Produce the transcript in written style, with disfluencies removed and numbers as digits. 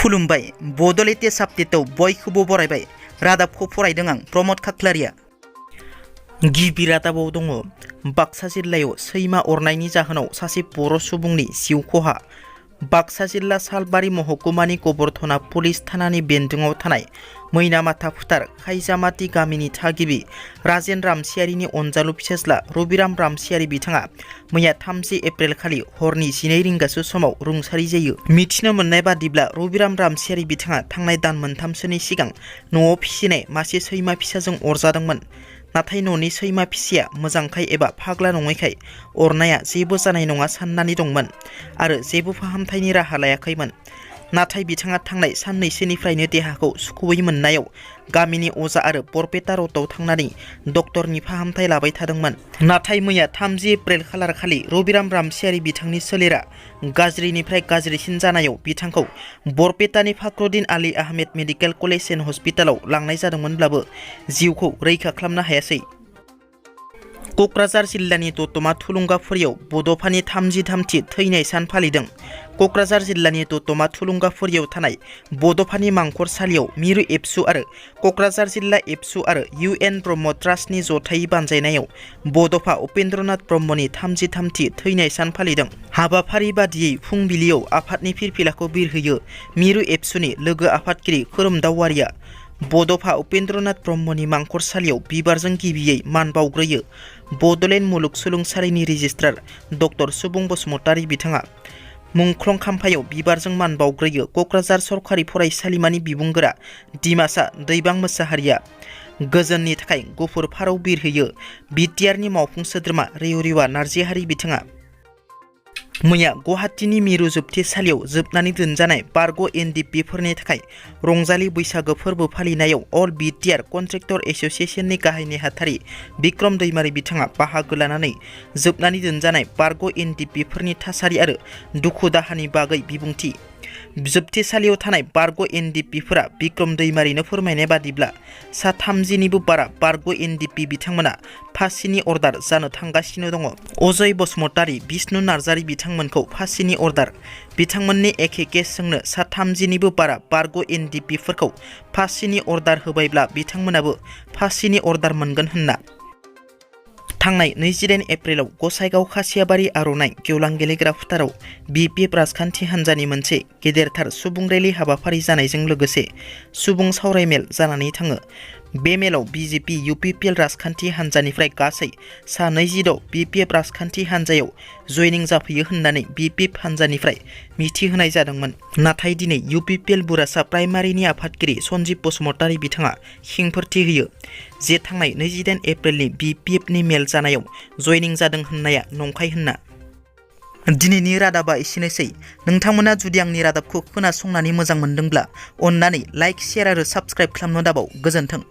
खुलुमबाय बड'लेटेस्ट आपडेटआव बयखौबो बरायबाय। रादाबखौ फरायदों आं प्रमद खाख्लारिया। गिबि रादाबाव दङ बाक्सा जिल्लायाव सैमा अरनायनि जाहोनाव सासे बर' सुबुंनि जिउ खहा। बाक्सा जिल्ला सालबारि महकुमानि गबरधना पुलिस थानानि बेन्दोङाव थानाय मैनामाथा फोथार खायजामाति गामिनि थागिबि राजेन रामसियारिनि अनजालु फिसाज्ला रबिराम रामसियारि बिथाङा मैया 30 एप्रिल खालि हरनि 12 रिंगासो समाव रुंसारि जायो। मिथिनो मोननाय बादिब्ला रबिराम रामसियारि बिथाङा थांनाय दान मोनथामसोनि सिगां न'आव फिसिनाय मासे सैमा फिसाजों अरजादोंमोन। नाथाय न'नि सैमा फिसाया मोजांखाय एबा फाग्ला नङैखाय अरनाया जेबो जानाय नङा साननानै दंमोन आरो जेबो फाहामथायनि राहा लायाखैमोन। नाथाय बिथाङा थांनाय साननैसोनिफ्रायनो देहाखौ सुखुयै मोननायाव गामिनि अजा आरो बरपेटा र'डआव थांनानै डक्टरनि फाहामथाय लाबाय थादोंमोन। नाथाय मैया 30 एप्रिल खालार खालि रबिराम रामसियारि बिथांनि सोलेरा गाज्रिनिफ्राय गाज्रिसिन जानायाव बिथांखौ बरपेटानि Fakhruddin Ali Ahmed medical college and हस्पिटालाव लांनाय जादोंमोनब्लाबो जिउखौ रैखा खालामनो हायासै। क'क्राझार जिल्लानि दतमा थुलुंगाफुरियाव बड'फानि 33थि थैनाय सान फालिदों। क'क्राझार जिल्लानि दतमा थुलुंगाफुरियाव थानाय बड'फानि मांखरसालियाव मिरु एबसु आरो क'क्राझार जिल्ला एबसु आरो UN ब्रह्म ट्रास्टनि जथायै बानजायनायाव बड'फा उपेन्द्रनाथ ब्रह्मनि 33थि थैनाय सान फालिदों। हाबाफारि बादियै फुंबिलियाव आफादनि फिरफिलाखौ बिरहोयो मिरु एबसुनि लोगो आफादगिरि खोरोमदाव वारिया। बड'फा उपेन्द्रनाथ ब्रह्मनि मांखरसालियाव बिबारजों गिबियै मान बाउग्रोयो बड'लेण्ड मुलुगसोलोंसालिनि रेजिस्ट्रार डक्टर सुबुं बसुमतारी बिथाङा। मुंख्लं खाम्फायाव बिबारजों मान बाउग्रोयो क'क्राझार सरकारि फरायसालिमानि बिबुंगोरा दिमासा दैबां मोसाहारिया। गोजोननि थाखाय गुफुर फारौ बिरहोयो बिटिआरनि मावफुं सोद्रोमा रेवरिवा नार्जिहारि बिथाङा। मैया गुवाहाटीनि मिरु जोबथेसालियाव जोबनानै दोनजानाय बारग' NDP फोरनि थाखाय रंजालि बैसागो फोरबो फालिनायाव अल बिटिआर कन्ट्रेक्टर एस'सिएशननि गाहाय नेहाथारि बिक्रम दैमारी बिथाङा बाहागो लानानै जोबनानै दोनजानाय बारग' NDP फोरनि थासारि आरो दुखु दाहानि बागै बिबुंथि। जोबथेसालियाव थानाय बारग' NDP फोरा बिक्रम दैमारीनो फोरमायनाय बादिब्ला सा 30निबो बारा बारग' NDP बिथांमोना फासिनि अर्डार जानो थांगासिनो दङ। अजय बसुमतारी बिष्णु नार्जारी बिथांमोनखौ फासिनि अर्डार। बिथांमोननि एखे केसजोंनो सा 30निबो बारा बारग' NDP फोरखौ फासिनि अर्डार होबायब्ला बिथांमोनाबो फासिनि अर्डार मोनगोन होनना। थांनाय 28 एप्रिलाव गसाइगाव खासियाबारि आर'नाइ गेवलां गेलेग्रा फोथाराव BPF राजखान्थि हान्जानि मोनसे गेदेरथार सुबुं रेलि हाबाफारि जानायजों लोगोसे सुबुं सावरायमेल जानानै थाङो। बे मेलाव BJP UPPL राजखान्थि हान्जानिफ्राय गासै सा 26 BPF राजखान्थि हान्जायाव जयनिं जाफैयो होननानै BPF हान्जानिफ्राय मिथिहोनाय जादोंमोन। नाथाय दिनै UPPL बुरासा प्राइमारिनि आफादगिरि सन्जीब बसुमतारी बिथाङा खेंफोरथि होयो जे थांनाय 28 एप्रिलनि BPFनि मेल जानायाव जयनिं जादों होननाया नंखाय होनना। दिनैनि रादाबा एसेनोसै। नोंथांमोना जुदि आंनि रादाबखौ खोनासंनानै मोजां मोनदोंब्ला अन्नानै लाइक, शेयार आरो साबस्क्राइब खालामनो दाबाव। गोजोन्थों।